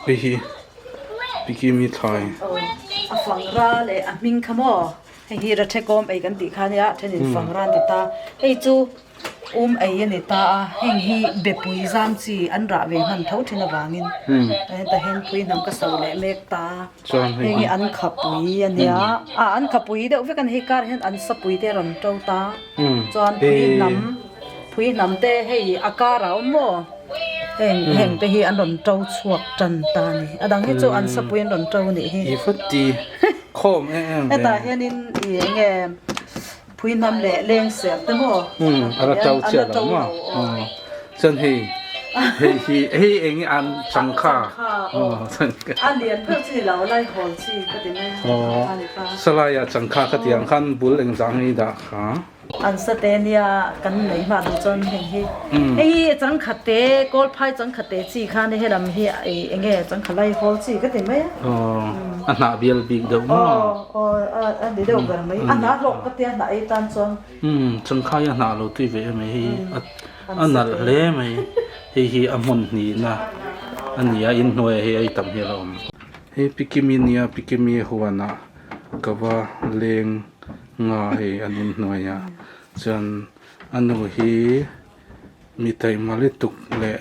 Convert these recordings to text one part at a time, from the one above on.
Hei hi Pikimi thlai. A fangra leh a hming kha maw? Hei hi Rathekawm ei kan tih kha nia, thenin fangra an ti ta. Hei chu um ei a ni ta a, heng hi bepui zam chi an rah ve hman tho thin avangin heta hian pui hnam ka so leh mek ta. Heng hi an khapui a nia, a an khapui deuh vek a ni, hei karah hian an sapui te a rawn to ta. Chuan pui hnam pui hnam te hei a karah a awm maw? Heng heng te hi an rawn to chhuak tan ta a ni. A dang hi chu an sapui an rawn to a nih hi. I va ti khawm em em ve. Hetah hianin ih eng nge phui hnam leh leng ser te maw? A la to chiah lo maw? Chuan hei hei hi hei eng nge an changkha. A lian ber chi ni lo lai hawl chi ka ti mai a. Salai ah changkha ka tih ang khan bul engzah nge i dah kha? An sa te nia kan nei hma duh chuan heng hi hei hi changkhat te kawl phai changkhat te chi khan he lam hi eng nge changkhat lai hawl chi ka ti mai a. Aw a hnah bial bik deuh maw? Aw aw a ni deuh ber mai a hnah hlawk ka tia hnah ei tan chuan. Changkha hi a hnah lo tui ve em hei a nalh hle mai hei hi a hmun hnihna a ni a inhnuaiah hei a tam hi a lo awm. Hei Pikimi nia Pikimi huanah ka va leng nga hei an inhnuai a chuan a nu hi mi taima lutuk leh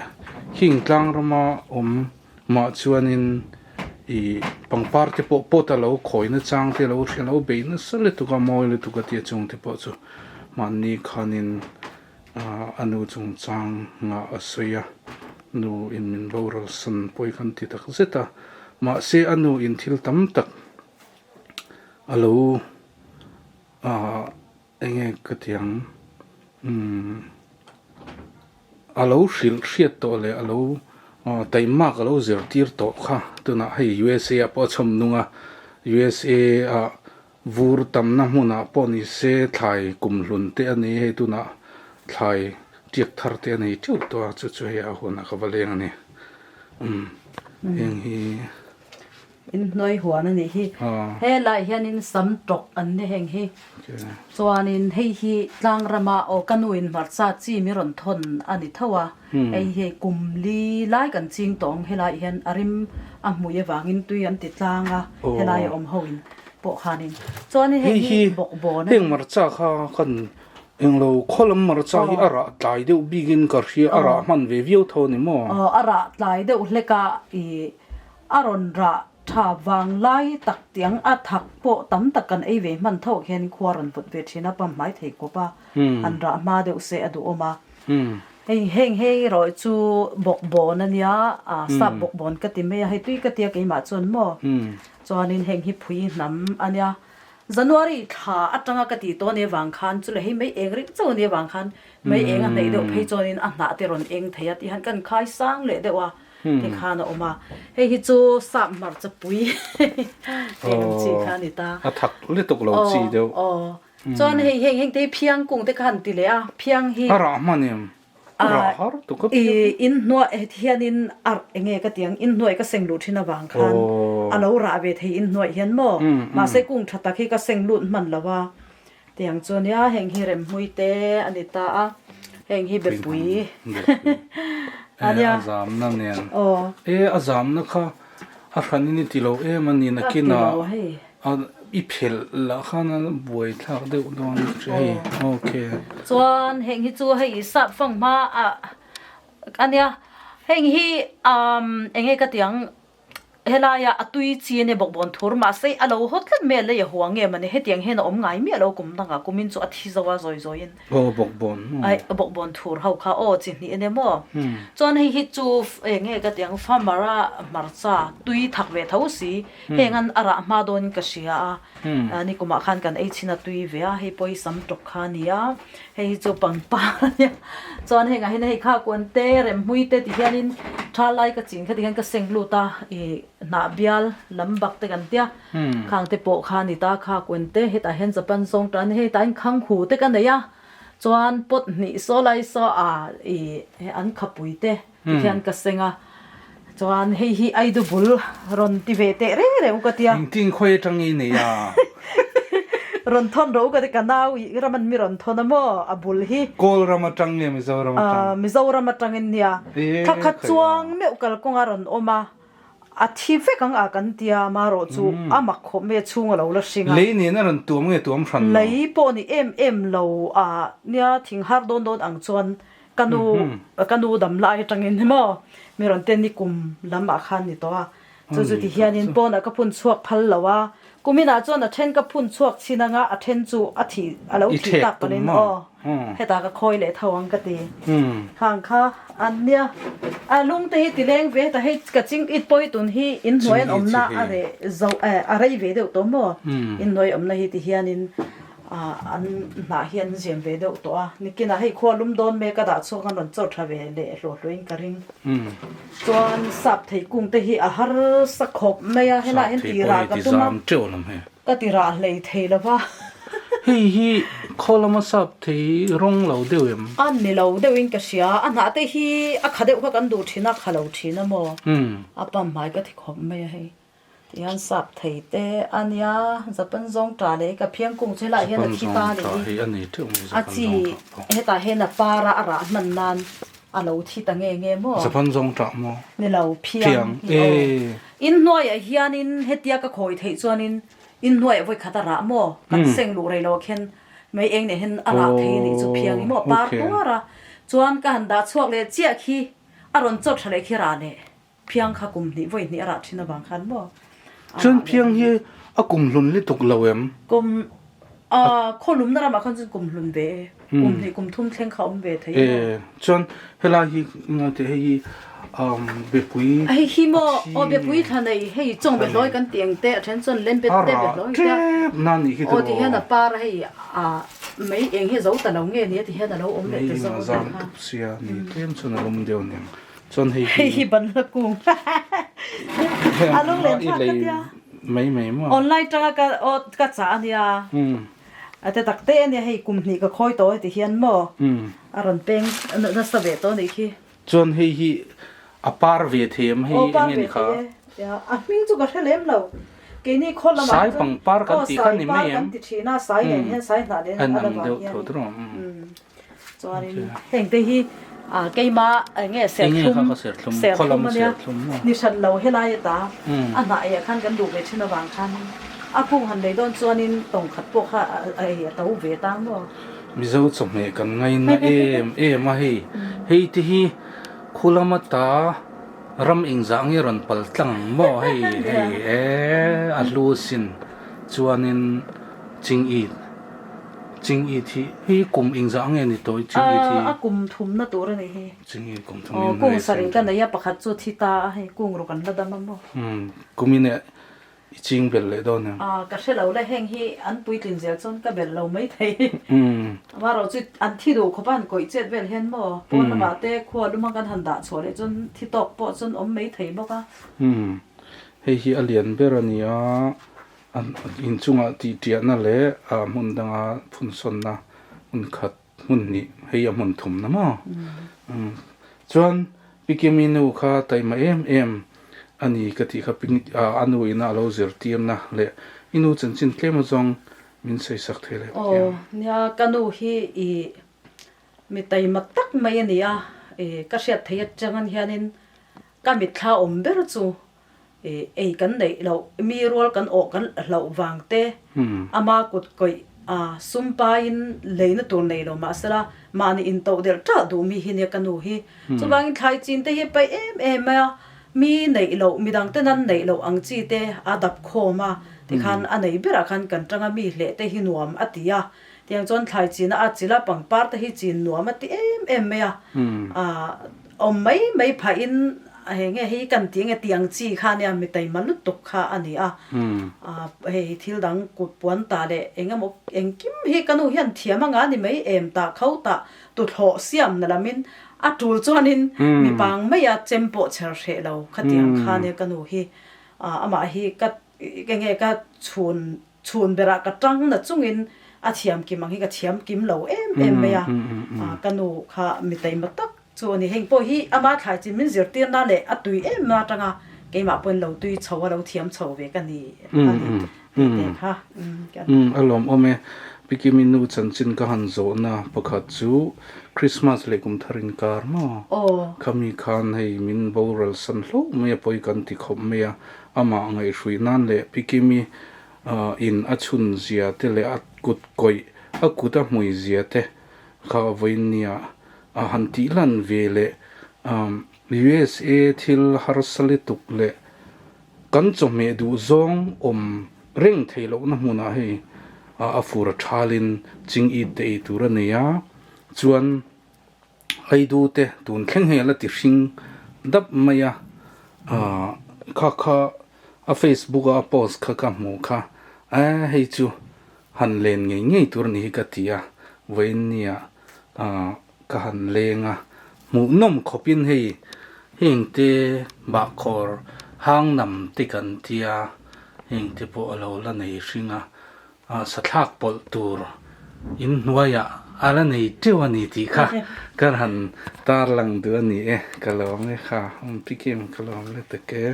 hing tlang rama awm mah chuanin ih pangpar te pawh pot a lo khawi na chang te a lo hria lo bei nasa lutuk a mawi lutuk a tia chung te pawh chu mahni khanin ah a nu chungchang ngah a sawi a nu in min boral san pawi khan ti tak zet a mahse a nu in thil tam tak a lo ah eng nge ka ti ang umm a lo hrilh hriat tawh leh a lo taimak a lo zirtir tawh kha tunah hei USA ah pawh a chhawm nung a USA ah vur tamna hmunah pawh ni se thlai kum hlun te a ni hei tunah thlai tiak thar te a nei teuh tawh a chu chu hei a hunah ka va leng a ni umm heng hi. Inhnuai huan a nih hi. Helaiah hianin sam tawk an ni heng hi. Chuanin hei hi tlang rama aw ka nuin hmarcha chi mi rawn thawn a ni tho a. Hei hi kum li lai kan ching tawh ang helaiah hian a rim a hmui avangin tui an ti tlang a helai a awm ho in pawh khanin. Chuanin hei hi bawkbawn a ni. Heng hmarcha kha kan englo khaw lam hmarcha hi a rah tlai deuh bikin ka hria a rah hman ve viau tho a ni maw? Aw a rah tlai deuh hlek a ih A rawn rah tha vang lai tak tiang a thak pawh tam tak kan ei ve hman tho hian khua rawn vawt ve thin a, pump hmai thei kawp a, han rah hma deuh se a duhawm a. Hei heng hei erawh chu bawkbawn a nia, sap bawkbawn ka ti mai a, hei tui ka tia keimah chuan maw? Chuanin heng hi phui hnam a nia. January thla atanga ka tih tawh ania vang khan chu leh hei mei eng ring chauh ania vang khan mei eng a hnaih deuh phei chuanin a hnah te rawn eng thei a tih hian kan khai sang leh deuh a. Tikhan a awm a, hei hi chu sap hmarcha pui heng ang chi kha a ni ta. A thak lutuk lo chi deuh. Aw, chuan hei heng heng te hi phiang kung te kha han ti leh a, phiang hi. A rah hman em? A rah har tuk a phiang. I inhnuai hianin a enge ka ti ang, inhnuai ka seng luh thin avang khan a lo rah ve thei inhnuai hian maw? Mahse kung tha tak hi ka seng lut hman lo a, tiang chu nia heng hi remhmui te a ni ta a heng hi bepui a nia a zamna nen e a zamna kha a hran in i ti lo em a ni nakin ah a i phelh lah khan a buai thlak deuh dawn hei okay chuan heng hi chu hei sap fang hma a a nia heng hi eng nge ka ti ang. Helaia a tui chi ania bawkbawn thur mahse a lo haw tlat mai a lei a huang em ani hetiang hian a awm ngai miah lo kum dangah kumin chu a thi zo a zawi zawiin Aw bawkbawn maw? Aih bawkbawn thur ho kha aw chi hnih ania maw chuan hei hi chu eng nge ka ti ang farmer a hmarcha tui thak ve tho si heng an a rah hma dawn ka hria a nikumah khan kan ei chhin a tui ve a hei pawh hi sam tawk kha a ni a Hei hi chu pangpar a nia. Chuan hengah hian hei kha kuan te remhmui te ti hianin tha lai ka chin kha ti hian ka seng lut a ih hnah bial lam bak te kan tia khang te pawh kha a ni ta kha kuan te hetah hian Japan zawng tan hei tah hian khang hu te ka nei a chuan pot hnih saw lai saw a ih an khapui te ti hian ka seng a chuan hei hi aidu bul rawn ti ve teh reng reng u ka tia. Engtin khawi atang i nei a? Rawn thawn ro ka ti ka nau i ram an mi rawn thawn a maw a bul hi. Kawl ram atang nge Mizoram atang? Mizoram atangin nia. Thla khat chuang meuh kalkawnga rawn awm a. A thi vek ang a kan tia marawh chu a mak khawp mai a chhung a lo la hring a. Lei nen a rawn tuam nge tuam hran lo? Lei pawh ni em em lo a nia thing har dawn dawn ang chuan ka nu ka nu dam lai atangin maw mi rawn ten ni kum lam ah khan ni tawh a chu chu ti hianin pawnah ka phun chhuak phal lo a kuminah chuan a then ka phun chhuak chin anga a then chu a thih a lo thih tak palhin aw hetah ka khawi leh tho ang ka ti khang kha an nia a lung te hi ti leng ve ta hei ka ching it pawi tun hi inhnuai an awmna a reh zo a rei ve deuh tawh maw inhnuai awmna hi ti hianin an hnah hi an ziam ve deuh tawh a nikinah hei khua lum dawn mek a dah chhuak an rawn chaw tha ve leh hlawh hlawhin ka ring chuan sap thei kung te hi a harsa khawp mai a helaiah hian tirah ka tum a ka tirah hlei thei lo va. Hei hi khaw lama sap thei rawng lo deuh em? A ni lo deuhin ka hria a hnah te hi a kha deuh kha kan duh thin a kha lo thin a maw a pamhmai ka ti khawp mai a hei. Tihian sap thei te a nia, Japan zawng ta leh ka phiang kung chu helaiah hian a thi ta a nih hi. A chi hetah hian a par a a rah hman nan a lo thi ta nge nge maw? Japan zawng ta maw? Ni lo, phiang hi aw. Inhnuaiah hianin hetia ka khawi theih chuanin inhnuaiah vawi khat a rah maw? Kan seng luh rei lo ah khian mei eng nen hian a rah thei a nih chu phiang hi maw? A par tuar a, chuan ka han dah chhuak leh chiah khi a rawn chawt tha leh khi rah leh. Phiang kha kum hnih vawi hnih a rah thin avang khan maw? Chuan phiang hi a kum hlun lutuk lo em? Kum a khaw lumna ramah khan chuan kum hlun ve e. Kum hnih kum thum thleng kha awm ve thei maw? E chuan helai hi engati hei hi bepui Hei hi maw aw bepui thla nei hei chawng be hlawi kan tih ang te a then chuan lem bet te be hlawi te a rah tep na nih hi aw ti hian a par hei a mei eng hi zo ta lo nge ni a ti hian a lo awm leh ta zawk a zam tup sia ni tlem chuan a lum deuh aniang. Chuan hei hi. Hei hi banhla kung. A lung len thlak ka tia. Mai mai maw. Online tanga ka aw ka chah a nia. A te tak te a nia hei kum hnih ka khawi tawh heti hian maw. A rawn peng nasa ve tawh a nih khi. Chuan hei hi a par ve thei em hei eng nge ni kha. Aw par ve thei e. A hming chu ka hre lem lo. Keini khaw lamah Sai pangpar kan tih kha ni mai em? Aw sai par kan ti thin a, sai nen hian sai hnah nen a la vang hian. Chuanin heng te hi keima enge serthlum serthlum ania ni hran lo helai ata a hnah eh khan kan duh ve thin avang khan a kung han lei dawn chuanin tawng khat pawh kha ei a to ve tang maw. Mizo chawhmeh kan ngaina em em a hei hei te hi khulam ata ram engzah nge rawn pal tlang ang maw hei hei e a hlu sin chuanin ching it. Ching it hi hi kum engzah nge ni tawh i ching it hi? A kum thumna tur a ni hi. Ching it kum thum in Kung sarih ka nei a pakhat chu thi ta a hei kung ruk an la dam a maw? Umm kum in i ching belh leh dawn em? Ka hre lo le heng hi an puitlin zel chuan ka belh lo mai thei. Amaherawh chu an thi duh khawp a han kawih chet vel hian maw pawn lamah te khua luma kan han dah chhuah leh chuan thi tawk pawh chuan awm mai thei bawk a. Umm hei hi a lian ber a ni a. An inchungah tihtiahna leh ah hmun danga phunsawnna hmun khat hmun hnih hei a hmun thumna maw? Chuan Pi Kimi nu kha taima em em a ni ka tih kha a nu ina a lo zirtirna leh i nu chanchin tlem azawng min sawisak thei leh Aw nia ka nu hi i mi taima tak mai a ni a, i ka hriat theih atang hianin ka mitthla awm ber chu Ei kan neih loh, mi rual kan awh kan hlauh vang te, ama kut kawih a sum paiin leina tur nei lo mahsela mahni intoh delh ṭah duh mi hi nia ka nu hi. Chuvangin thlai chin te hi a paih em em mai a, mi neih loh, midang ten an neih loh ang chi te a dap khawm a, tikhan a nei berah khan kan tanga mi hleh te hi nuam a ti a, tiang chuan thlai china a chila pangpar te hi chin nuam a ti em em mai a, Awm mai mai phahin hei nge hei kan tih nge tih ang chi kha nia mi taima lutuk kha a ni a. Hei thil dang kut puan tah leh eng emaw engkim hi ka nu hian thiam anga ni mai em tah kho tah tuthlawh siam na lamin a tul chuanin mi pang maia chem pawh chher hreh lo khatiang kha nia ka nu hi amah hi ka enge ka chhun Chhun berah ka tang na chungin a thiam kim ang hi ka thiam kim lo em em mai a, ka nu kha mi taima tak chu a ni. Heng pawh hi ama thlai chin min zirtirna leh a tui em na atanga keimah pawhin lo tui chho a lo thiam chho ve ka ni a ni tih te kha. A lawmawm e. Pikimi nu chanchin ka han zawhna pakhat chu Christmas leh kum thar inkar maw? Khami khan hei min boral san hlauh mai a pawi kan ti khawp mai a, amah ngaihhruih nan leh Pikimi in a chhun zia te leh a kut kawih a kut a hmui zia te kha vawiin nia a han tih lan ve leh USA thil harsa lutuk leh Kan chawhmeh duh zawng awm reng theih lohna hmunah hei a fur a thalin ching it te ei tur a nei a, chuan Aidu te tun thleng hei a la ti hring dap mai a, kha kha a Facebook a a post kha ka hmuh kha e hei chu han len ngei ngei tur a ni hi ka ti a, vawiin nia Ka han leng a, hmuhnawm khawpin hei heng te bahkhawr hang nam te kan tia, heng te pawh a lo la nei hring a, sathlak pawlh tur inhnuaiah a la nei teuh a ni tih kha ka han tarlang duh a ni e, ka lawm e kha, awm pikim ka lawm le tak e.